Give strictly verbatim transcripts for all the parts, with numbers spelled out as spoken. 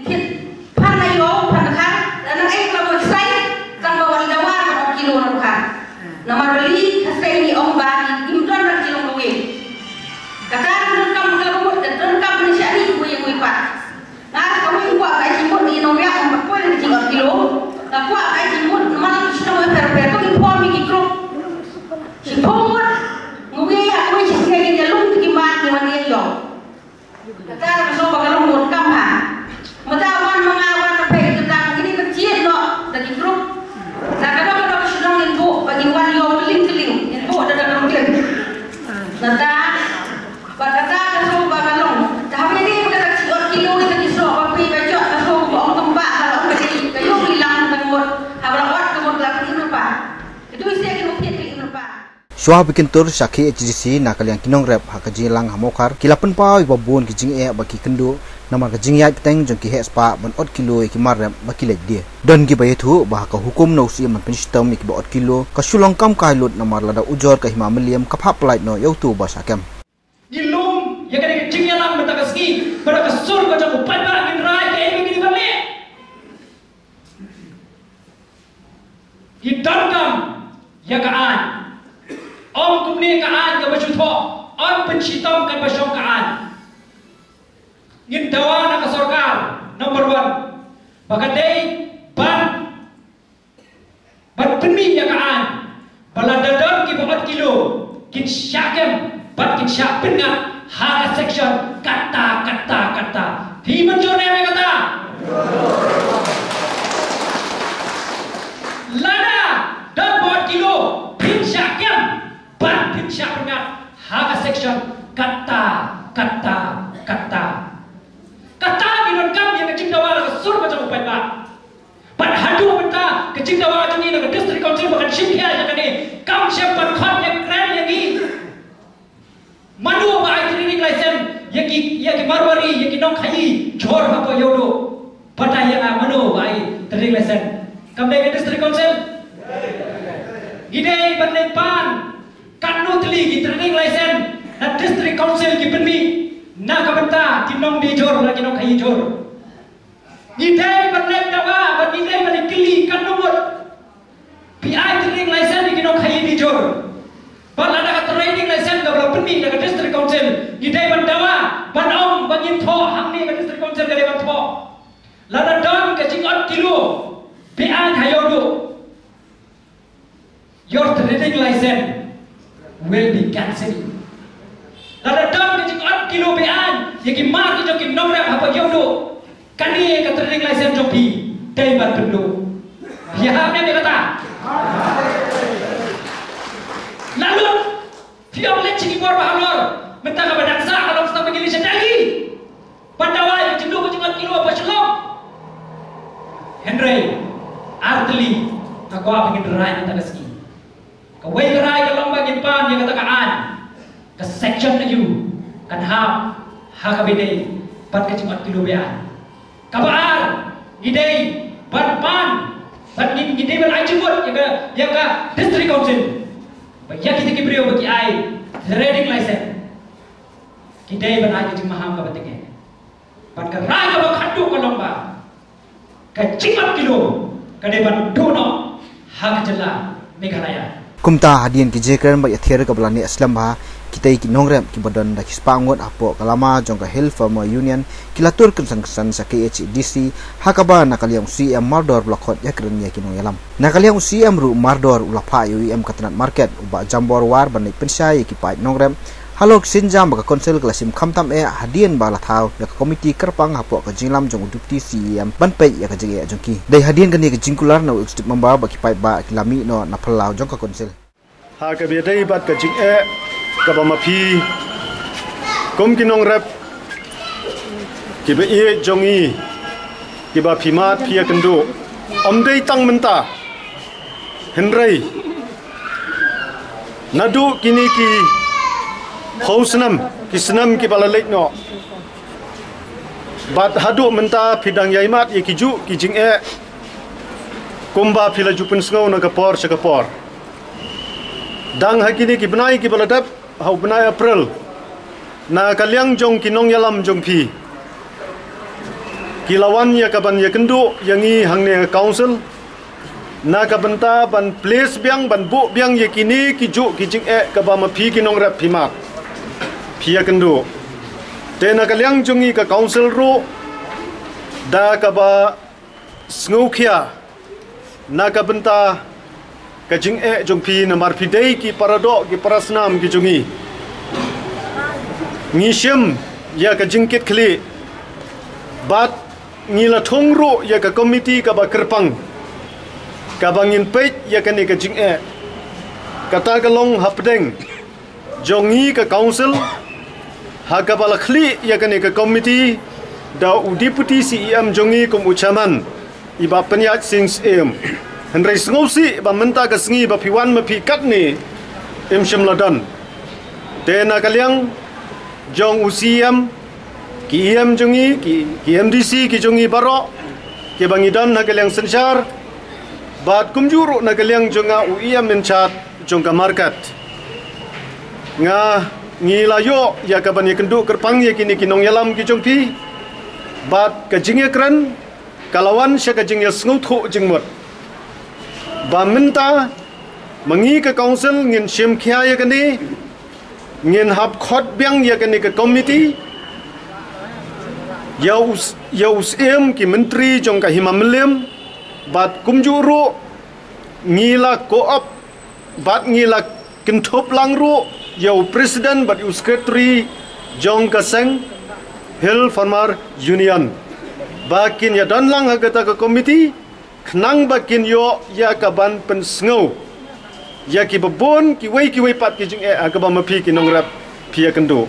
Thied phan na ïew phan na khar, da nang ai ka la boi ksai, tang ba wan dawa ka ot kilo na khar. Namar ba li ka ksai ni ong ba ngim don na kilo na wei. Kata ka donkam ka la boi, ka donkam ni shani wei wei pa. Nga ka wei kwah ka jingmut ni nong ria ong ba kwah ka jing ot kilo. Ka kwah ka jingmut namar ka shnong per per to inform ki group. Shi pho mut ngui ha kwah shi sngi ni lung ki mat ni wan ni ïew. Kata ka song ba ka long mut kam ha. Mata wan ma nga wan na pei kata ka kini ka chiet no da ki group. Na ka dok ka dok shnong in bu ba ngin wan ïew kling kling in bu da da ka long kling. Kata ba kata ka song ba ka long. Da ha ni ka da ki ot kilo da ki song ba pei ba jot ka song ba ong tum ba ka long ka di ka ïew ki lang ka mut. Ha ba la ot ka mut la ka di pa. Itu isi ki mut ki mut pa. Shuwa ba kin tur sha K H A D C na ka liang ki nongrep ha ka jingïalang ha Mawkhar, ki la pynpaw ïa ba bun ki jingeh ba ki kynduh namar ka jingïaid bteng jong ki heh spah ban ot kilo ïa ki mar rep ba ki leit die. Don kiba ïathuh ba ha ka hukum na u Syiem ban pynshitom ïa kiba ot kilo ka shu long kam kai lut namar lada ujor ka hima mylliam ka phah pyllait noh ïa uto ba shah kem. Ngi lum ïa kane ka jingïalang mynta ka sngi, ba da ka sur ka jong u paidbah ngin rai kaei ba ngin ïa leh. Ngi donkam ïa ka aiñ. Ym kumne ka aiñ kaba shu thoh, ym pynshitom katba shong ka aiñ. Ngin dawa na ka sorkar, number one, ba ka dei ban ban pynmih ïa ka aiñ ba lada don kiba ot kilo kin shah kem bad kin shah pynngat ha ka section katta katta katta. Phi mynjur ne em ïa kata? Lada don ba ot kilo phin shah kem bad phin shah pynngat ha ka section katta katta katta. Kata ki donkam ïa ka jingdawa na ka sur ka jong u paidbah. Bad haduh mynta ka jingdawa jong ngi na ka District Council ba kan shim khia ïa kane kam shym pat khot ïa kren ïa ngi. Mano ba ai trading license ïa ki, ïa ki Marwari, ïa ki nongkhaïi jhur hapoh Ïewduh? Batai ïa nga mano ba ai trading license? Kam dei ka District Council? Ngi dei ban leit pan katno tylli ki trading license na District Council ki pynmih na ka bynta ki nongdie jhur la ki nongkhaïi jhur. Ngi dei ban leit dawa bad ngi dei ban ïa kylli katno ngut phi ai trading license ïa ki nongkhaïi die jhur. Bad lada ka trading license kaba la pynmih na ka District Council, ngi dei ban dawa ban ong ba ngin thoh hangne ka District Council ka dei ban thoh. Lada don ka jingot kilo phi ai ha Ïewduh, your trading license will be cancelled. Lada don ka jingot kilo phi ai ïa ki mar ki jong ki nongrep hapoh Ïewduh, kane ka trading license jong phi dei ban pynduh. Phi ïahap ne em ïa kata? Lalu phi ong leit sha ki bor ba halor, mynta kaba dang sah ka long stamp ngi leit sha Delhi. Ban dawa ïa ka jingduh ka jingot kilo hapoh Shillong. Hynrei ar tylli nga kwah ba ngin rai mynta ka sngi. Kawei ka rai ka long ba ngin pan ïa kata ka aiñ, ka section aïu kan hap ha kaba ïadei bad ka jingot kilo phi ai. Kaba ar, ngi dei ban pan, ban ngi, ngi dei ban ai jingmut ïa ka, ïa ka District Council ba ïa kita ki briew ba ki ai trading license, ki dei ban ai ka jingmaham kaba tyngeh. Bad ka rai kaba khatduh ka long ba ka jingot kilo ka dei ban duh noh ha ka jylla Meghalaya. Kumta hadien ki jingkren bad ïathiar kaba la neh slem bha, kitei ki nongrep kiba don da ki spah ngut hapoh ka lama jong ka Hill Farmer Union ki la tur kynsan kynsan sha K H A D C, ha kaba na ka liang u C E M Mardor u la khot ïakren ïa ki nongïalam. Na ka liang u C E M ruh Mardor u la phah ïa u E M ka tnat market u Bah Jambor War ban leit pynshai ïa ki paid nongrep halor ki sienjam ba ka Council ka la shim khamtam eh hadien ba la thaw ïa ka komiti kyrpang hapoh ka jingïalam jong u Deputy C E M ban peit ïa ka jingeh jong ki. Dei hadien kane ka jingkular na u Executive Member ba ki paidbah ki la mih noh na phyllaw jong ka Council. Ha kaba ïadei bad ka jingeh kaba ma phi kum ki nongrep kiba ïeit jong ngi kiba phi mad phi ïakynduh, ym dei tang mynta. Hynrei naduh kine ki phew snem, ki snem kiba la leit noh, bad haduh mynta phi dang ïai mad ïa kijuh ki jingeh kumba phi la ju pynsngew na ka por sha ka por. Dang ha kine ki bnai kiba la dep, ha u bnai April, na ka liang jong ki nongïalam jong phi, Ki la wan ïa ka ban ïakynduh ïa ngi hangne ha council na ka bynta ban place biang, ban buh biang ïa kine ki juh ki jingeh kaba ma phi ki nongrep phi mad, phi ïakynduh. Te na ka liang jong ngi ka council ruh da kaba sngewkhia na ka bynta ka jingeh jong phi, namar phi dei ki paradoh ki parasnam ki jong ngi. Ngi shim ïa ka jingkitkhlieh bad ngi la thung ruh ïa ka komiti kaba kyrpang kaba ngin peit ïa kane ka jingeh. Kata ka long hapdeng jong ngi ka council ha kaba la khlieh ïa kane ka komiti da u Deputy C E M jong ngi kum u chairman, i Bah Pynïaid Sing Syiem. Hynrei sngewsih ba mynta ka sngi ba phi wan ma phi katne, im shym la don. Te na ka liang jong u C E M, ki E M jong ngi, ki, ki M D C ki jong ngi baroh kiba ngi don ha ka liang synshar, bad kumjuh ruh na ka liang jong nga u E M in charge jong ka market, nga, ngi la ïoh ïa ka ban ïakynduh kyrpang ïa kine ki nongïalam ki jong phi. Bad ka jingïakren ka la wan sha ka jingïasngewthuh jingmut ba mynta ma ngi ka council ngin shim khia ïa kane, ngin hap khot biang ïa kane ka komiti, ïa u s-, ïa u Syiem, ki myntri jong ka Hima Mylliem, bad kumjuh ruh ngi la co-op bad ngi la kynthup lang ruh ïa u president bad u secretary jong ka seng Hill Farmer Union ba kin ïadon lang ha kata ka komiti, khnang ba kin ïoh ïa ka ban pynsngew ïa kiba bun kiwei kiwei pat ki jingeh ha kaba ma phi ki nongrep phi ïakynduh.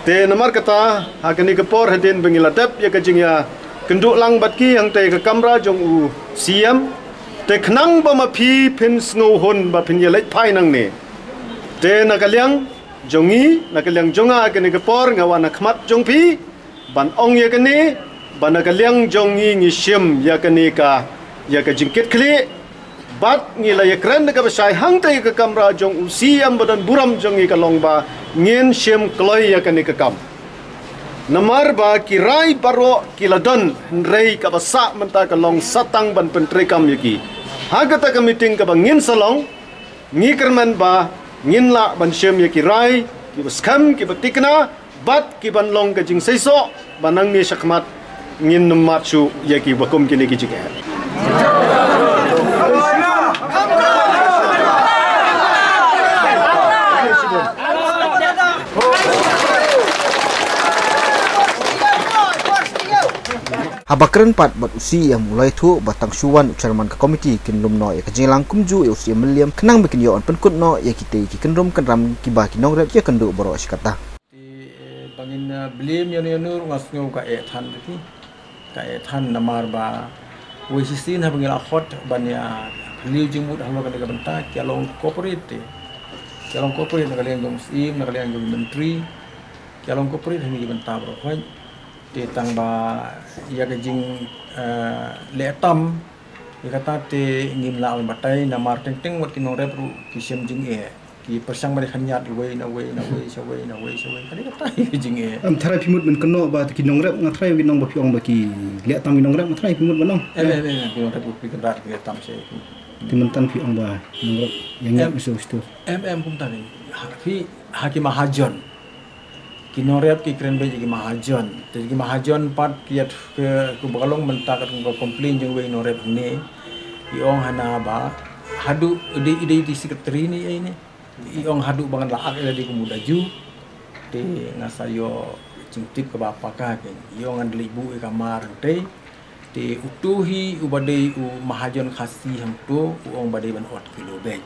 Te namar kata, ha kane ka por hadien ba ngi la dep ïa ka jingïakynduh lang bad ki hangta ïa ka kamra jong u C E M, te khnang ba ma phi phin sngewhun ba phin ïaleit phai nangne. Te na ka liang jong ngi, na ka liang jong nga ha kane ka por, nga wan ha khmat jong phi ban ong ïa kane, ba na ka liang jong ngi ngi shim ïa kane ka, ïa ka jingkitkhlieh, bad ngi la ïakren da kaba shai hangta ïa ka kamra jong u C E M ba don burom jong ngi, ka long ba ngin shim kloi ïa kane ka kam. Namar ba ki rai baroh ki la don, hynrei kaba sah mynta ka long sa tang ban pyntreikam ïa ki. Ha kata ka meeting kaba ngin sa long, ngi kyrmen ba ngin lah ban shim ïa ki rai kiba skhem, kiba tikna, bad ki ban long ka jingseisoh ba nangne shakhmat ngin nym mad shuh ïa kiba kum kine ki jingeh. Haba kren pat bad u C E M, u la ïathuh ba tang shu wan u chairman ka komiti kin lum noh ïa ka jingïalang kumjuh ïa u C E M Mylliem, khnang ba kin ïoh ban pynkut noh ïa kitei ki kynrum kynram kiba ki nongrep ki ïakynduh baroh shi katta. Te, eh, ba ngin, eh, blame ïano ïano ruh nga sngew ka eh than te ki. Ka eh than namar ba wei shisien haba ngi la khot ban ïa phylliew jingmut halor kane ka bynta, ki ïa long cooperate te. Ki ïa long cooperate na ka liang jong u Syiem, na ka liang jong u Myntri. Ki ïa long cooperate ha kine ki bynta baroh. Te tang ba ïa ka jing, eh, leh tam, ïa kata te ngim lah ban batai namar teng teng wat ki nongrep ruh ki shem jingeh. Ki pyrshang ban khynñiat iwei na wei na wei sha wei na wei sha wei. Kane kata ïa ka jingeh. Em, tharai phi mut ban kynnoh ba ki nongrep, nga tharai ki nong ba phi ong ba ki leh tam ki nongrep, nga tharai phi mut ban ong. Em, em, em, ki nongrep ruh ki kynrad ki leh tam sha ki. Te mynta phi ong ba nongrep ïa ngi em, shu shu. Em, em, kumta ni. Ha, phi, ha ki mahajon. Ki nongrep ki kren beit ïa ki mahajon. Te ki mahajon pat ki ïa ki, ki ba ka long mynta ka, ka complain jong wei nongrep ne. I ong hana ba haduh i dei, i dei, i dei secretary ne ei ne. I ong haduh ba ngan la ak ïa lade kum u daju. Te nga sa ïoh jingtip kaba paka kein. I ong ngan leit buh ïa ka mar hangtei. Te uto hi uba dei u mahajon Khasi hangto, u ong ba dei ban ot kilo beit.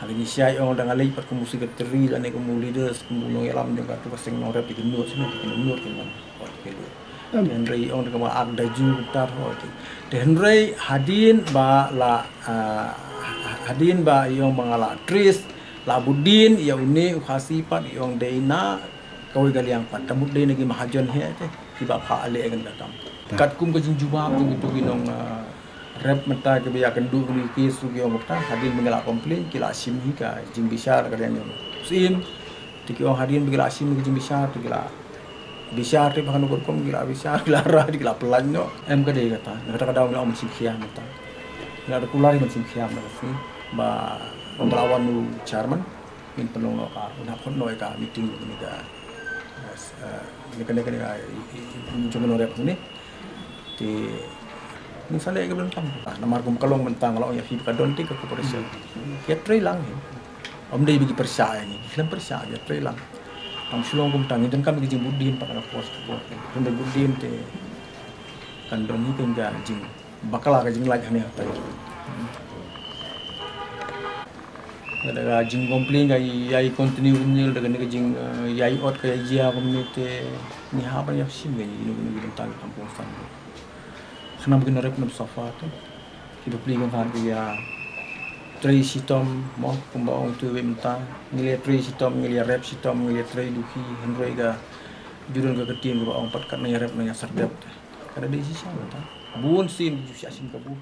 Hynrei ngi shai ong da nga leit pat kum u secretary lane kum u leaders, kum u nongïalam jong kato ka seng nongrep, te ki nud shuh, te ki nud kin ban ot kilo. Em. Te hynrei ong da kaba ak daju kumta ho te. Te hynrei hadien ba la, ah, hadien ba i ong ba nga la trace, la bud dien ïa une u Khasi pat i ong dei na kawei ka liang pat, ta mut dei na ki mahajon hi te, kiba phah leh ïa kane ka kam. Ta. Katkum ka jingjubab jong kito ki nong, ah, rep mynta kiba ïakynduh kine ki case ruh ki ong mynta, hadien ba ngi la complain, ki la shim hi ka jingbishar ka liang jong u Syiem. Te ki ong hadien ba ki la shim ka jingbishar, te ki la Bishar te ba kano ka rukom ki la bishar, ki la rah, ki la pynlait noh. Em ka dei kata, na kata ka daw ngi la ong mynsiem khia mynta. Ngi la da kular mynsiem khia mynta ka sngi ba ym la wan u chairman, ngin pynlong noh ka, ngin hap hot noh ïa ka meeting kane ka, eh, kane, kane, kane ka, i, i, i, jong ngi nongrep kane. Te ngin sa leh ka bynta. Ah, namar kum ka long mynta nga la ong ïa phi ba ka don te ka cooperation. Ïa trei lang hi. Ym dei ba ki pyrshah ïa ngi, ki khlem pyrshah, ïa trei lang. Tang shu long kumta, ngi donkam ka jingbudien pat na ka force ka bor. Hynrei budien te kan don hi ka jingbakla, ka jinglait hangne hatai. Lada ka jingcomplain ka ïai continue kumne, lada kane ka jing, eh, ïai ot ka ïai jia kumne te ngi hap ban ïa shim ka, ïa kino kino ki bynta ki kam kongsan. Khnang ba kin rep na sofa te. Ki bapli kongsan ki ïa trei shitom mo, kumba ong tu wei mynta. Ngi la trei shitom, ngi la rep shitom, ngi la trei duh hi, hynrei ka ju don ka ktien kaba ong pat kat nang ïa rep nang ïa sardep te. Ka da dei shisha mynta. Bun sien ki ju shah shim kabu.